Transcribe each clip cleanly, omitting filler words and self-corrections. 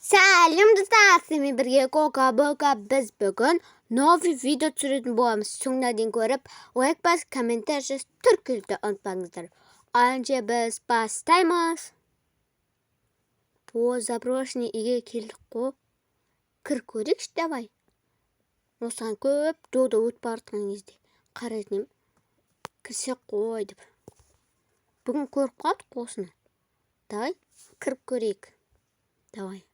Сәлем, достар! Сіздермен бірге Кока Бока. Біз бүгін новый видео түсіретін боламыз. Соңына дейін көріп, лайк басып, комментарий жазып, тіркелуді ұмытпаңыздар. Ендеше біз бастаймыз. О, заброшенный үйге келдік қой. Кір көрейікші, давай. Осыған көп жолда өтіп бара жатқан кезде қарайтын едім. Кірсек қой деп. Бүгін көріп қалдық қой осыны. Давай, кіріп көрейік. Давай.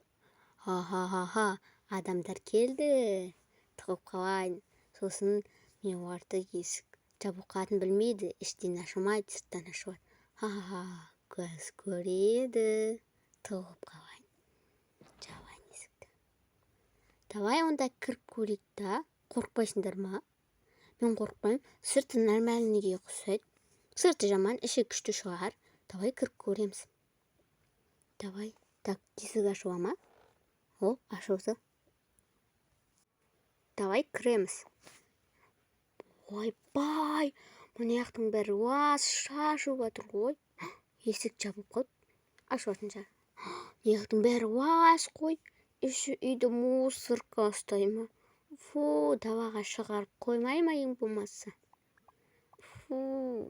Ха-ха-ха-ха, адамдар келді. Тығып қалайын. Сосын мен оларды есік жабылып қалатынын білмейді. Іштен ашылмайды, сырттан ашылады. Ха-ха-ха, көз көреді. Тығып қалайын. Жабайын есікті. Давай онда кіріп көрейік та. Қорықпайсыңдар ма? Мен қорықпаймын. Сырты нормальныйге ұқсайды. Сырты жаман, іші күшті шығар. Давай кіріп көреміз. Давай. Так, есік ашыла ма? О, ашылды. Давай кіреміз. Ойбай, мына жақтың бәрі лас шашылып жатыр ғой. Есік жабылып қалды. Ашылатын шығар. Мына жақтың бәрі лас қой. Іші үйді мусорка ұстай ма? Фу, далаға шығарып қоймай ма ең болмаса? Фу.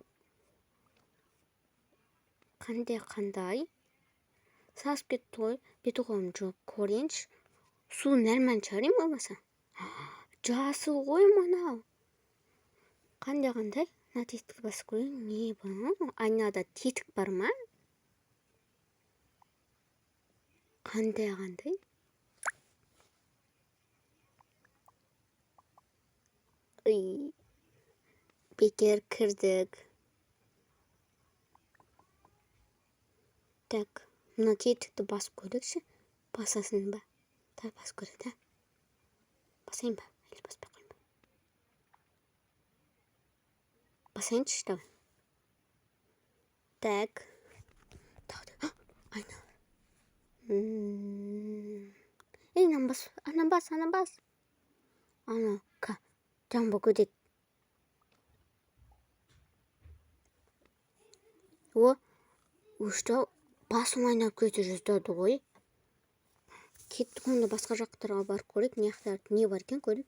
Қандай қандай? Сасып кетті ғой. Беті қолымды жуып көрейінші. Су нормально шығар ең болмаса. Жасыл ғой мынау. Қандай қандай? Мына тетікті басып көрейін. Не бұл? Айнада тетік бар ма? Қандай қандай? Үй. Бекер кірдік. Так, мына тетікті басып көрейікші. Басасың ба? Так, басып көрейік, да? Басайын ба? Или баспай қояйын ба? Басайыншы, давай. Так. Так, айна. Ей, мынаны бас, ананы бас, ананы бас. Ана, ка, жан болып кетеді. О, өшті, басым айналып кете жаздады ғой. Кеттік онда басқа жақтарға барып көрейік. Мына жақта не бар екен көрейік.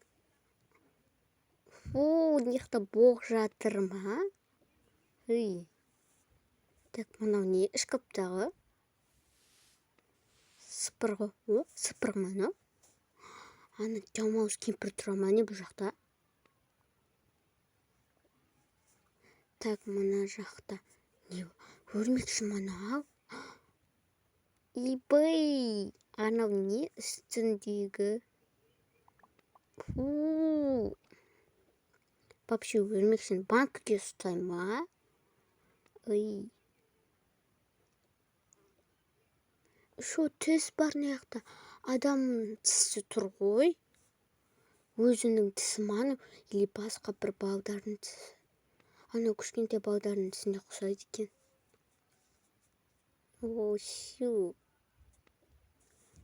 Фу, мына жақта боқ жатыр ма? Үй. Так, мынау не? Шкафтағы сыпырғы. О, сыпырғы ма мынау? Ана жалмауыз кемпір тұра ма не бұл жақта? Так, мына жақта не? Өрмекші мынау? Ибай, анау не үстіндегі? Фу. Вообще өрмекшіні банкіге ұстай ма? Ой. Шо тіс бар мына жақта? Адам тісі тұр ғой. Өзінің тісі ма анау? Или басқа бір балдардың тісі? Анау кішкентай балдардың тісіне ұқсайды екен. О, шу.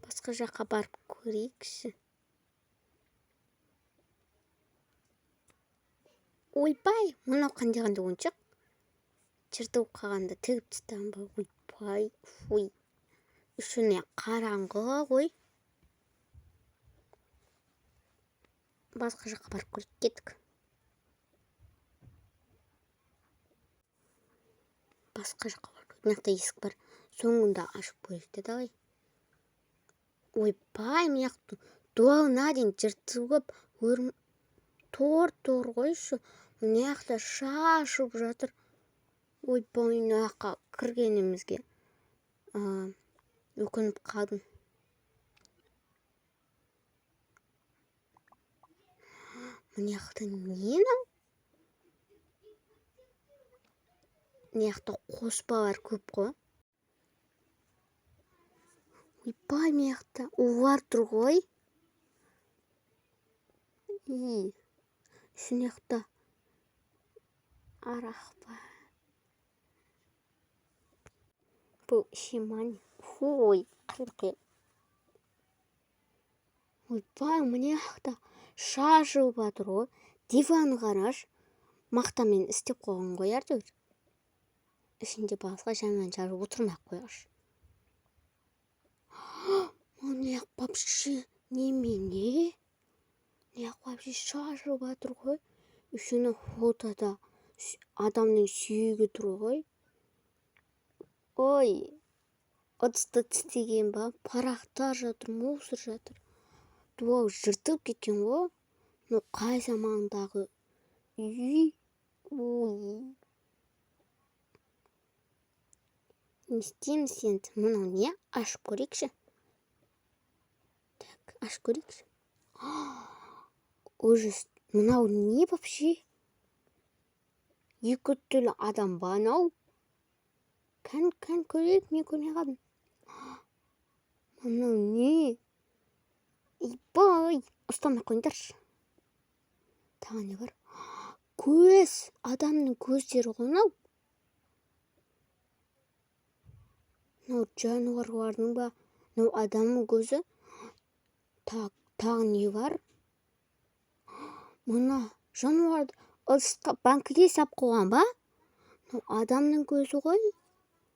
Басқа жаққа барып көрейікші. Ойбай, мынау қандай қандай ойыншық? Жыртылып қалғанда тігіп тастаған ба? Ойбай, фуй. Ішіне қараңғы ғой. Басқа жаққа барып көрейік, кеттік. Басқа жаққа барып көрейік. Мына жақта есік бар. Соңында ашып көрейік те, давай. Ойбай, мына жақтың дуалына дейін жыртылып, тор-тор ғой шу. Мына жақта шашылып жатыр. Ойбай, мына жаққа кіргенімізге, өкініп қалдым. Мына жақта не мынау? Мына жақта қоспалар көп қой. Ойбай, мына жақта улар тұр ғой. И, мына жақта арақ бар. Бұл шимани. Ой, қырық. Ойбай, мына жақта шашылып жатыр ғой. Диван қараш, мақтамен істеп қойған ғой әйтеуір. Ішінде басқа жаман жар отырмай ақ қойғыш. Мына Вообще немене? Мына вообще шашылып жатыр ғой. Еще мына фотода адамның сүйегі тұр ғой. Ой, ыдысты тістеген ба? Парақтар жатыр, мусор жатыр. Дуал жыртылып кеткен ғой. Мынау қай замандағы үй? Ой. Не істейміз енді? Мынау не? Ашып көрейікші. Так, ашып көрейікші. Ужас. Мынау не вообще? Екі түрлі адам ба анау? Кән, кән көрейік, мен көрмей қалдым. Мынау не? Ибай, ұстамай қойыңдаршы. Тағы не бар? Көз, адамның көздері ғой мынау. Мынау жануарлардың ба? Мынау адамның көзі. Так, тағы не бар? Мына жануарды ыдысқа банкіге сап қойған ба? Мынау адамның көзі ғой.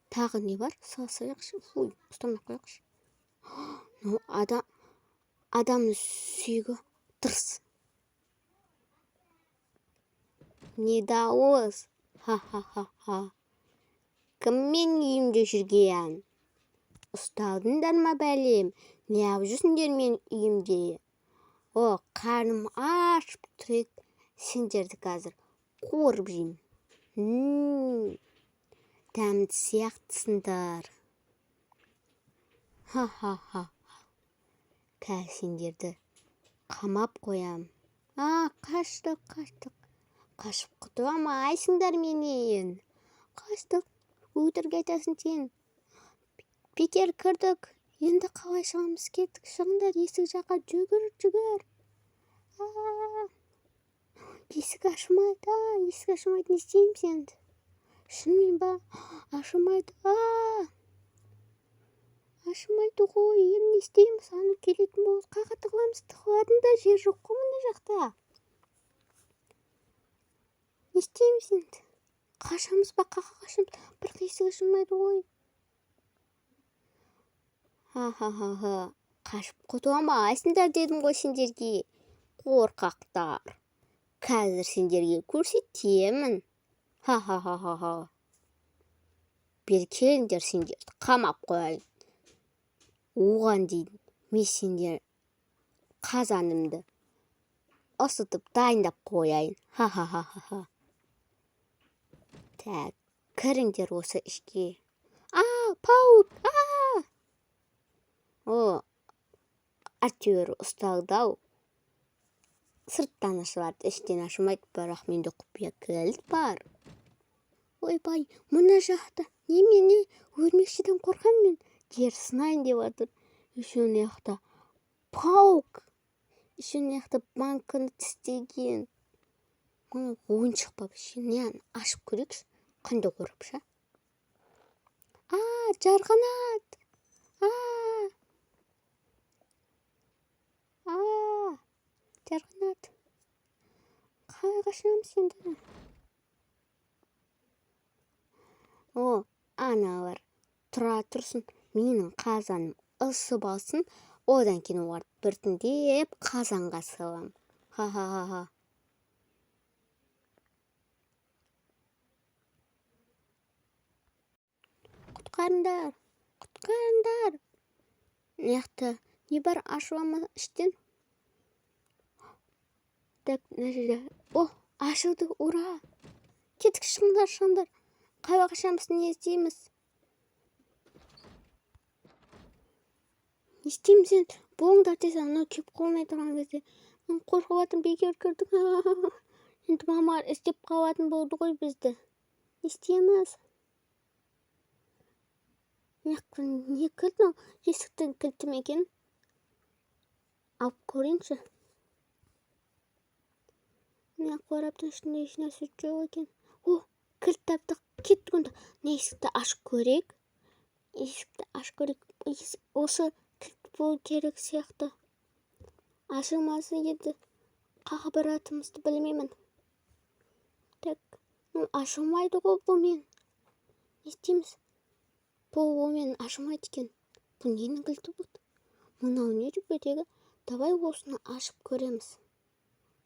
Тағы не бар? Салсайықшы. Фуй, ұстамай қояйықшы. Мынау адамның сүйегі. Тырс. Не дауыс? Ха-ха-ха-ха. Кім менің үйімде жүрген? Ұстадыңдар ма бәлем? Неғып жүрсіңдер менің үйімде? О, қарным ашып тұр еді. Сендерді қазір қуырып жеймін. Дәмді сияқтысыңдар. Ха-ха-ха. Қазір сендерді қамап қоям. А, қаштық, қаштық. Қашып құтыла алмайсыңдар менен. Қаштық. Өтірік айтасың сен. Бекер кірдік. Енді қалай шығамыз? Кеттік, шығыңдар есік жаққа, жүгір, жүгір. Есік ашылмайды, есік ашылмайды, не істейміз енді? Шынымен ба? Ашылмайды. Ашылмайды ғой, енді не істейміз? Аны келетін болды, қайда тығыламыз? Тығылатын да жер жоқ қой мына жақта. Не істейміз енді? Қашамыз ба? Қақа қашамыз? Бірақ есік ашылмайды ғой. Ха-ха-ха-ха. Қашып құтыла алмайсыңдар дедім ғой сендерге. Қорқақтар. Қазір сендерге көрсетемін. Ха-ха-ха-ха-ха. Бері келіңдер, сендерді қамап қояйын. Оған дейін мен сендер қазанымды ысытып дайындап қояйын. Ха-ха-ха-ха-ха. Так, кіріңдер осы ішке. А, паук! А! О, әйтеуір ұсталды-ау. Сырттан ашылады, іштен ашылмайды, бірақ менде құпия кілт бар. Ойбай, мына жақта немене? Өрмекшіден қорқамын мен. Жер сынайын деп жатыр. Еще мына жақта паук. Еще мына жақта банканы тістеген. Мына ойыншық па вообще? Не, ашып көрейікші. Қандай қорапша? А, жарғанат. А! А! Жарғанат. Қалай қашамыз енді? О, аналар тұра тұрсын. Менің қазаным ысып алсын. Одан кейін оларды біртіндеп қазанға саламын. Ха-ха-ха-ха. Құтқарыңдар, құтқарыңдар. Мына жақта не бар, ашыла ма іштен? Так, мына жерде. О, ашылды, ура! Кеттік, шығыңдар, шығыңдар. Қайда қашамыз, не істейміз? Не істейміз енді? Болыңдар тез, анау келіп қалмай тұрған кезде. Мен қорқып жатырмын, бекер кірдік. Енді мама іздеп қалатын болды ғой бізді. Не істейміз? Не кілт мынау? Есіктің кілті ме екен? Алып көрейінші. Мына қораптың ішінде ешнәрсе жоқ екен. О, кілт таптық. Кеттік онда. Мына есікті ашып көрейік. Есікті ашып көрейік. Осы кілт болу керек сияқты. Ашылмаса еді. Қаға баратынымызды білмеймін. Так, ашылмайды ғой бұл мен. Не істейміз? Бұл онымен ашылмайды екен. Бұл ненің кілті болды? Мынау не дүкедегі? Давай осыны ашып көреміз.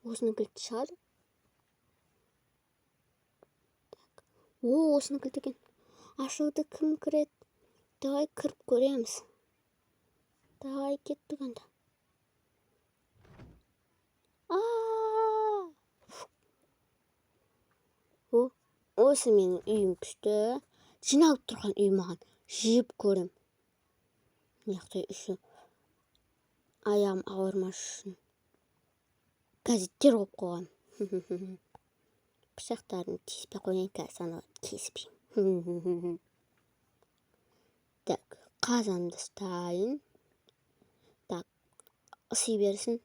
Осының кілті шығар. Так. О, осының кілті екен. Ашуды кім кіреді? Давай кіріп көреміз. Давай кеттік онда. О, осы менің үйім күшті. Жиналып тұрған үй маған. Жеп көрем. Мына жақта еще аяғым ауырмас үшін газеттер қойып қойған. Пышақтарын тиіспей қояйын, қазір анау кесіп жеймін. Так, қазанды ұстайын. Так, ыси берсін.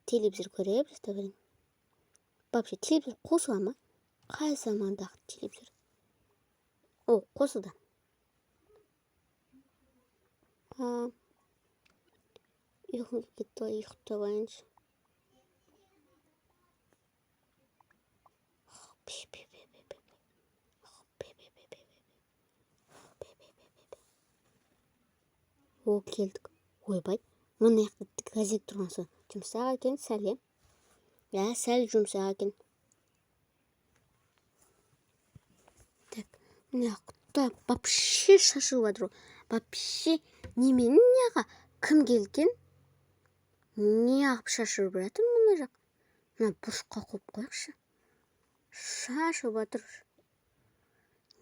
Телевизор көре жата берейін. Вообще телевизор қосыла ма? Қай замандағы телевизор? О, қосылды. Ұйқым келіп кетті ғой, ұйықтап алайыншы. О, келдік. Ойбай, мына жақта газет тұрған соң жұмсақ екен сәл, иә? Иә, сәл жұмсақ екен. Так, мына жақта вообще шашылып жатыр ғой. Вообще немене мынаға кім келген? Неғып шашылып жатыр мына жақ? Мына бұрышқа қойып қояйықшы. Шашылып жатыр.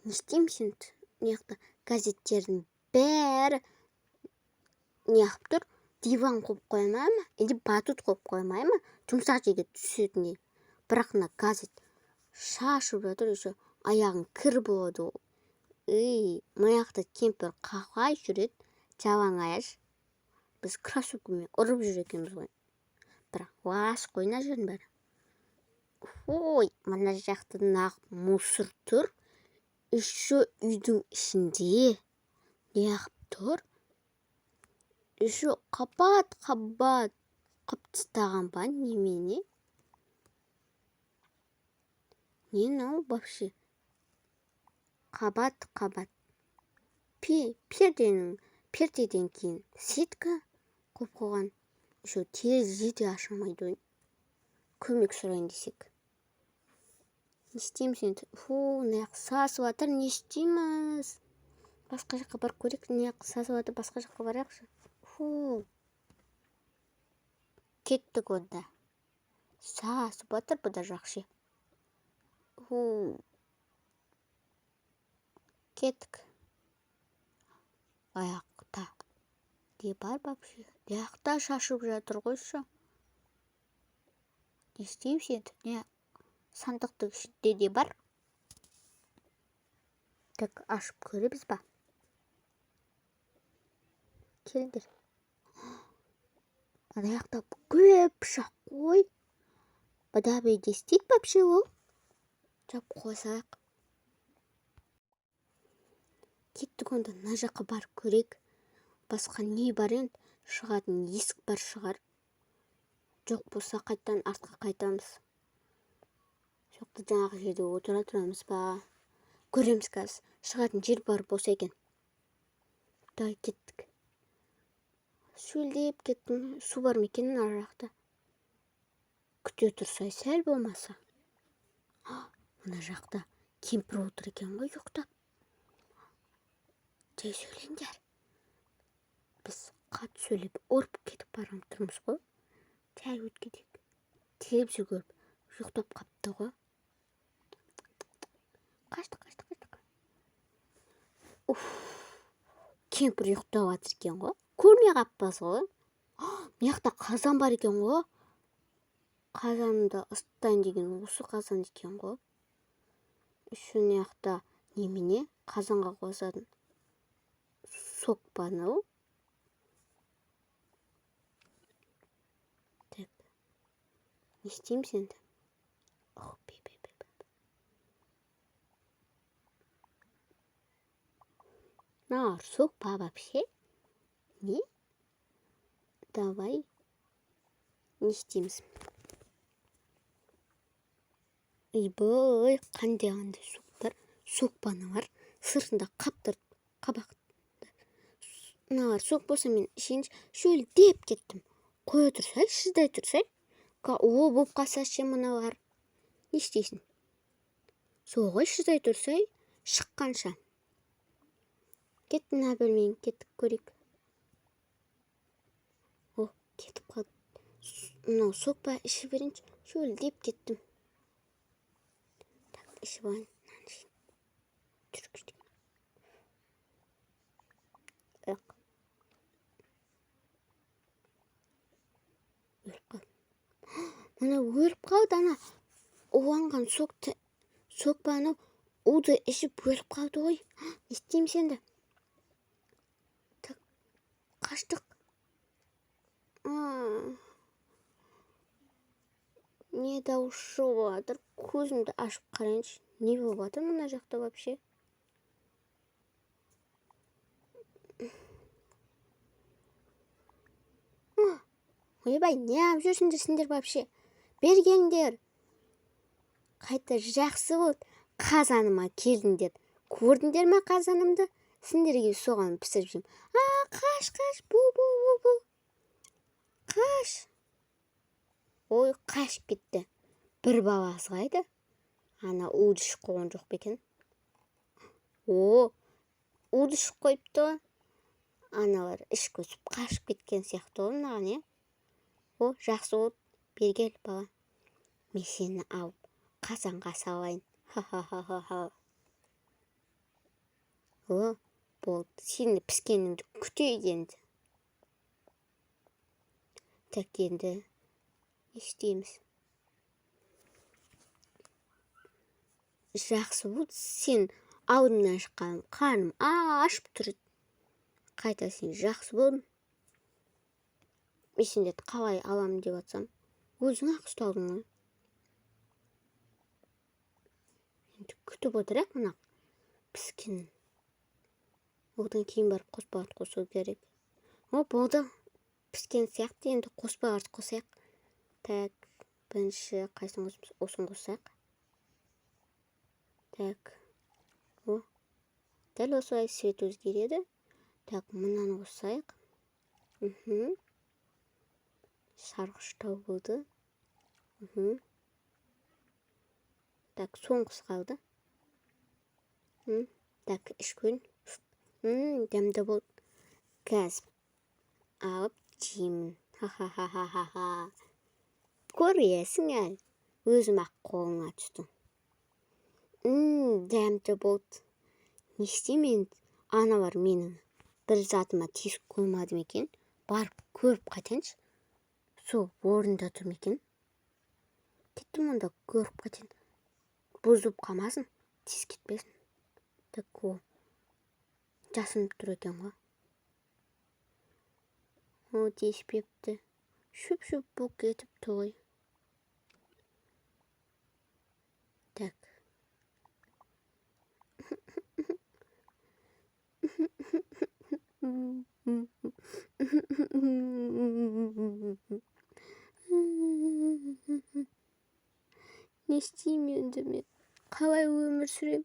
Не істейміз енді? Мына жақта газеттердің бәрі неғып тұр? Диван қойып қоймай ма? Или батут қойып қоймай ма? Жұмсақ жерге түсетіндей. Бірақ мына газет шашылып жатыр, еще аяғың кір болады ғой. Ей, мына жақта кемпір қалай жүреді? Жалаң аяш. Біз кроссовкамен ұрып жүр екенбіз ғой. Бірақ лас қой мына жердің бәрі. Ой, мына жақта нағып мусор тұр. Еще үйдің ішінде неғып тұр? Еще қабат-қабат қып тастаған ба немене? Не мынау вообще? Қабат-қабат. Пердеден кейін сетка қойып қойған. Еще терезе де ашылмайды ғой. Көмек сұрайын десек. Не істейміз енді? Фу, мына жақ сасып жатыр, не істейміз? Басқа жаққа барып көрейік. Мына жақ сасып жатыр, басқа жаққа барайықшы. Фу. Кеттік онда. Сасып жатыр бұ да жақсы. Фу. Кеттік. Аяқта не бар вообще? Аяқта шашып жатыр қойшы. Не істейміз енді? Не, сандықтың ішінде не бар? Так, ашып көреміз ба? Келіңдер. Ана жақта көп пышақ қой. Бұда не істейді вообще ол? Жап қойсақ. Кеттік онда, мына жаққа барып көрейік. Басқа не бар енді? Шығатын есік бар шығар. Жоқ болса қайтадан артқа қайтамыз. Жоқты жаңағы жерде отыра тұрамыз ба? Көреміз қазір. Шығатын жер бар болса екен. Давай кеттік. Шөлдеп кеттім. Су бар ма екен ар жақта? Күте тұрсай сәл болмаса. Мына жақта кемпір отыр екен ғой ұйықтап. Жай сөйлеңдер. Біз қатты сөйлеп ұрып кетіп бара тұрмыз ғой. Жай өтіп кетейік. Телевизор көріп ұйықтап қапты ғой. Қаштық, қаштық, қаштық. Уф, кемпір ұйықтап жатыр екен ғой. Көрмей қаппыз ғой. Мына жақта қазан бар екен ғой. Қазанды ысытайын деген осы қазан екен ғой. Еще мына жақта немене қазанға қосатын сок па анау? Так, не істейміз енді? Ох, бе, бе, бе, бе. Мына сок па вообще? Не? Давай. Не істейміз? Ойбай, қандай қандай соктар. Сок па аналар? Сыртында қаптыр, қабақ. Мыналар сок болса, мен ішейінші, шөлдеп кеттім. Қоя тұрсай, шыдай тұрсай. О, болып қалса ше мыналар, не істейсің? Сол ғой, шыдай тұрсай шыққанша. Кетті, мына бөлмеге кеттік, көрейік. О, кетіп қалды. Мынау сок па? Ішіп берейінші, шөлдеп кеттім. Так, ішіп алайын, мынаны ішейін. Жүр, күшті. Ық. Өліп қалды мына, өліп қалды. Ана уланған сокты, сок па, анау уды ішіп өліп қалды ғой. Не істейміз енді? Так, қаштық. Не дауыс шығып жатыр? Көзімді ашып қарайыншы, не болып жатыр мына жақта вообще? Ойбай, неғып жүрсіңдер сендер вообще? Бергеңдер қайта. Жақсы болды, қазаныма келдіңдер. Көрдіңдер ме қазанымды? Сендерге соған пісіріп жеймін. А, қаш, қаш, бу, бу, бу, бу, қаш! Ой, қашып кетті. Бір баласы қайда? Ана уды ішіп қойған жоқ па екен? О, уды ішіп қойыпты ғой. Аналар ішіп өсіп қашып кеткен сияқты ғой мынаған, иә. О, жақсы болды. Бері кел, бала, мен сені алып қазанға салайын. Ха-ха-ха-ха. О, болды, сені піскеніңді күтейік енді. Так, енді не істейміз? Жақсы болды, сен алдымнан шыққан, қарным ашып тұр. Қайта сен жақсы болдың. Мен сендерді қалай аламын деп жатсам, өзің ақ ұсталдың ғой. Енді күтіп отырайық мына піскенін, одан кейін барып қоспаларды қосу керек. О, болды, піскен сияқты. Енді қоспаларды қосайық. Так, бірінші қайсысын қосамыз? Осыны қосайық. Так, о, дәл осылай цвет өзгереді. Так, мынаны қосайық. Сарғыштау болды. Так, соңғысы қалды. Так, ішіп көрейін. Дәмді болды. Қазір алып жеймін. Ха-ха-ха-ха-ха, көресің әлі, өзім ақ қолыңа түстім. Дәмді болды. Не істеймін енді? Аналар менің бір затыма тиісіп қоймады ма екен? Барып көріп қайтайыншы, сол орнында тұр ма екен? Кеттім онда, көріп қайтайын, бұзылып қалмасын, тиісіп кетпесін. Так, о, жасырынып тұр екен ғой. О, тиіспепті, шүп шүп болып кетіпті ғой. Так, не істеймін енді мен? Қалай өмір сүремін?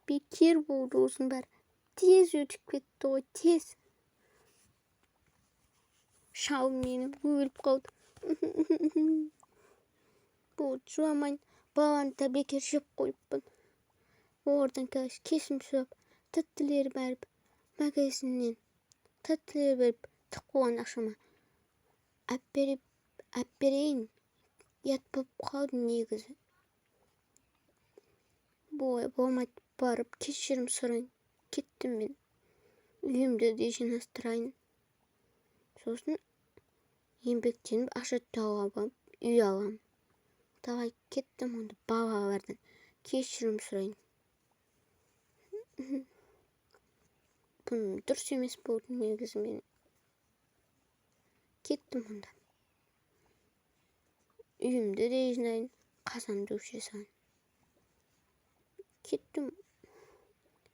Бекер болды осының бәрі, тез өтіп кетті ғой, тез. Шалым менің өліп қалды. Болды, жыламайын. Баланы да бекер жеп қойыппын. Олардан қазір кешірім сұрап, тәттілер беріп, магазиннен тәттілер беріп, тығып қойған ақшама әп берейін. Ұят болып қалды негізі. Бұлай болмайды, барып кешірім сұрайын. Кеттім мен, үйімді де жинастырайын, сосын еңбектеніп ақша тауып алып үй аламын. Давай, кеттім онда, балалардан кешірім сұрайын. Бұның дұрыс емес болды негізі. Мен кеттім онда, үйімді де жинайын, қазанды өшіре салайын. Кеттім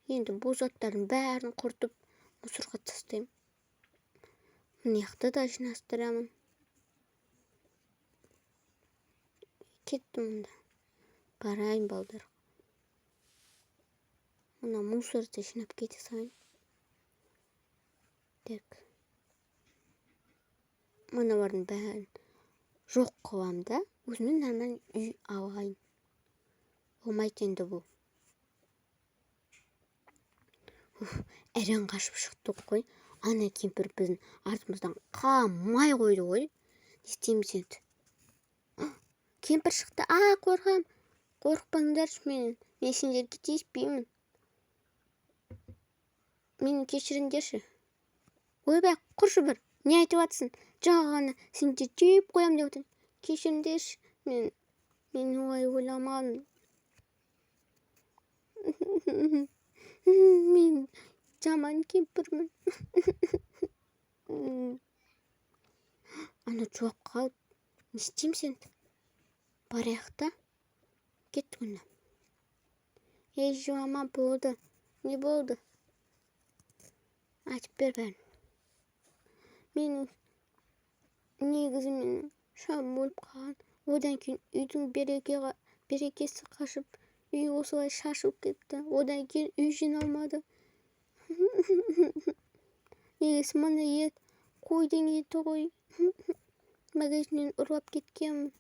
енді, бұл заттардың бәрін құртып, мусорға тастаймын. Мына жақты да жинастырамын. Кеттім онда, барайын, балдар. Мына мусорды жинап кете салайын. Так. Мыналардың бәрін жоқ қыламын да, өзіме нормальный үй алайын. Болмайды енді бұл. Уф, әрең қашып шықтық қой. Ана кемпір біздің артымыздан қамай қойды ғой. Не істейміз енді? Кемпір шықты. А, қорқам. Қорықпаңдаршы менен. Мен сендерге тиіспеймін. Мені кешіріңдерші. Ойбай, құршы бір. Не айтып жатсың? Жаңа ғана сендерді жеп қоямын деп отырмын. Кешіріңдерші. Мен олай ойламадым. Мен жаман кемпірмін. Ана жуап қалды. Не істейміз енді? Барайық та. Кеттік онда. Ей, жылама, болды. Не болды? Айтып бер бәрін. Менің негізі менің шалым өліп қалған. Одан кейін үйдің берекесі қашып, үй осылай шашылып кетті. Одан кейін үй жиналмады. Негізі мына ет қойдың еті ғой. Магазиннен ұрлап кеткенмін.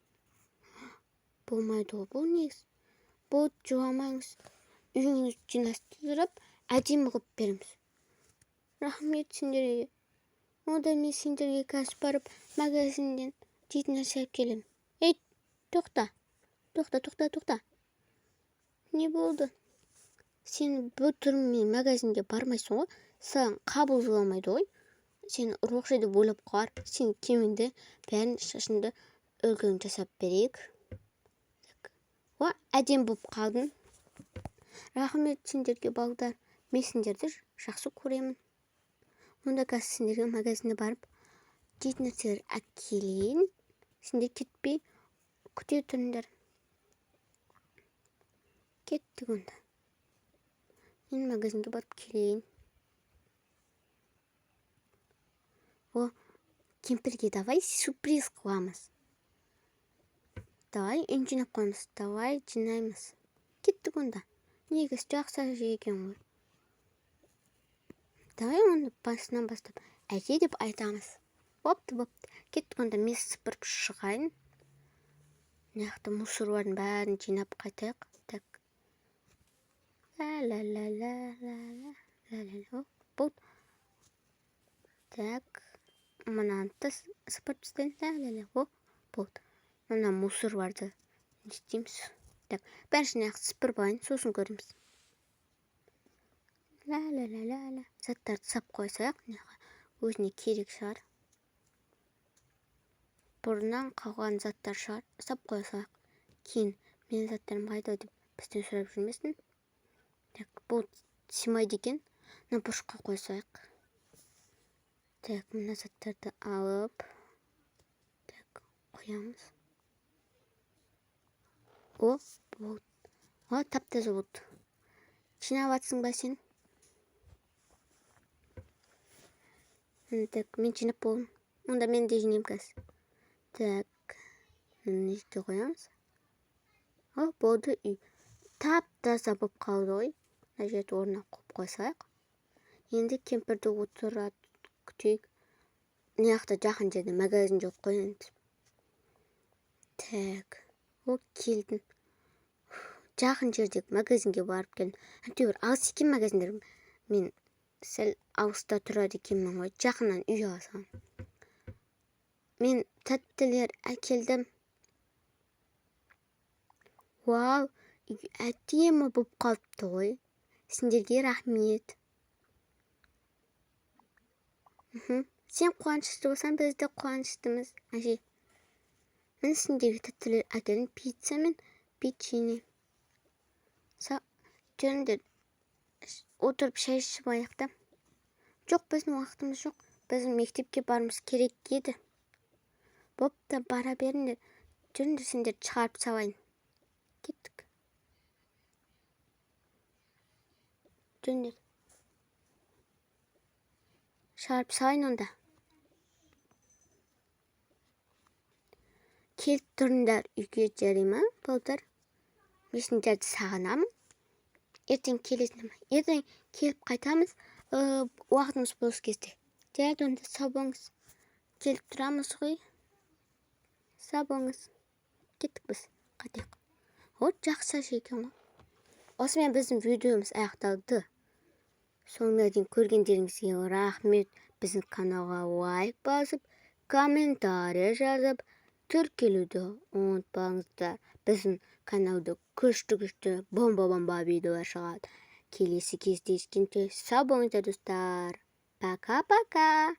Болмайды ғой бұл негізі. Болды, жыламаңыз. Үйіңізді жинастырып, әдемі қылып береміз. Рахмет сендерге. Онда мен сендерге қазір барып магазиннен жейтін нәрсе алып келемін. Ей, тоқта. Тоқта, тоқта, тоқта. Не болды? Сен бұл түріңмен магазинге бармайсың ғой. Саған қабыл жоламайды ғой. Сені ұрлықшы деп ойлап қалар. Сен кемінде бәрін шашыңды үлгерім жасап берейік. О, әдемі болып қалдың. Рахмет сендерге, балдар. Мен сендерді жақсы көремін. Онда қазір сендерге магазинге барып жейтін нәрселер әкелейін. Сендер кетпей күте тұрыңдар. Кеттік онда. Мен магазинге барып келейін. О, кемпірге давай сюрприз қыламыз. Давай үйін жинап қоямыз. Давай жинаймыз. Кеттік онда. Негізі жақсы әже екен ғой. Давай оны басынан бастап әже деп айтамыз. Бопты, бопты. Кеттік онда, мен сыпырып шығайын. Мына жақта мусорлардың бәрін жинап қайтайық. Так. Ла-ла-ла-ла-ла-ла. Ла-ла-ла. Болды. Так. Мынаны да сыпырып тастайын. Ла-ла-ла. О, болды. Мына мусорларды не істейміз? Так, бәрін мына жақты сыпырып алайын, сосын көреміз. Ла-ла-ла-ла-ла. Заттарды сап қойсақ, мына жаққа өзіне керек шығар. Бұрыннан қалған заттар шығар, сап қоя салайық. Кейін менің заттарым қайда деп бізден сұрап жүрмесін. Так, бұл сыймайды екен. Мына бұрышқа қоя салайық. Так, мына заттарды алып, так, қоямыз. О, болды. О, тап-таза болды. Жинап жатсың ба сен? Так, мен жинап болдым. Онда мен де жинаймын қазір. Так, мына жерге қоямыз. О, болды, үй тап-таза болып қалды ғой. Мына жерді орнына қойып қойсақ. Енді кемпірді отырады күтейік. Мына жақта жақын жерде магазин жоқ қой енді. Так, о, келдім. Жақын жердегі магазинге барып келдім. Әйтеуір алыс екен магазиндер. Мен сәл алыста тұрады екенмін ғой. Жақыннан үй ала саламын. Мен тәттілер әкелдім. Вау, үй әдемі болып қалыпты ғой. Сендерге рахмет. Сен қуанышты болсаң, біз де қуаныштымыз, әже. Мен сендерге тәттілер әкелдім, пицца мен печенье. Жүріңдер, отырып шай ішіп алайық та. Жоқ, біздің уақытымыз жоқ. Біздің мектепке баруымыз керек еді. Бопты, бара беріңдер. Жүріңдер, сендерді шығарып салайын. Кеттік. Жүріңдер. Шығарып салайын онда. Келіп тұрыңдар үйге, жарай ма, балдар? Мен сендерді сағынамын. Ертең келесің. Ертең келіп қайтамыз, уақытымыз бос кезде. Жарайды онда, сау болыңыз. Келіп тұрамыз ғой. Сау болыңыз. Кеттік біз, қайтайық. Вот, жақсы әже екен ғой. Осымен біздің видеомыз аяқталды. Соңына дейін көргендеріңізге рахмет. Біздің каналға лайк басып, комментарий жазып, тіркелуді ұмытпаңыздар. Біздің каналда күшті күшті, бомба бомба видеолар шығады. Келесі кездескенше сау болыңыздар, достар. Пока пока.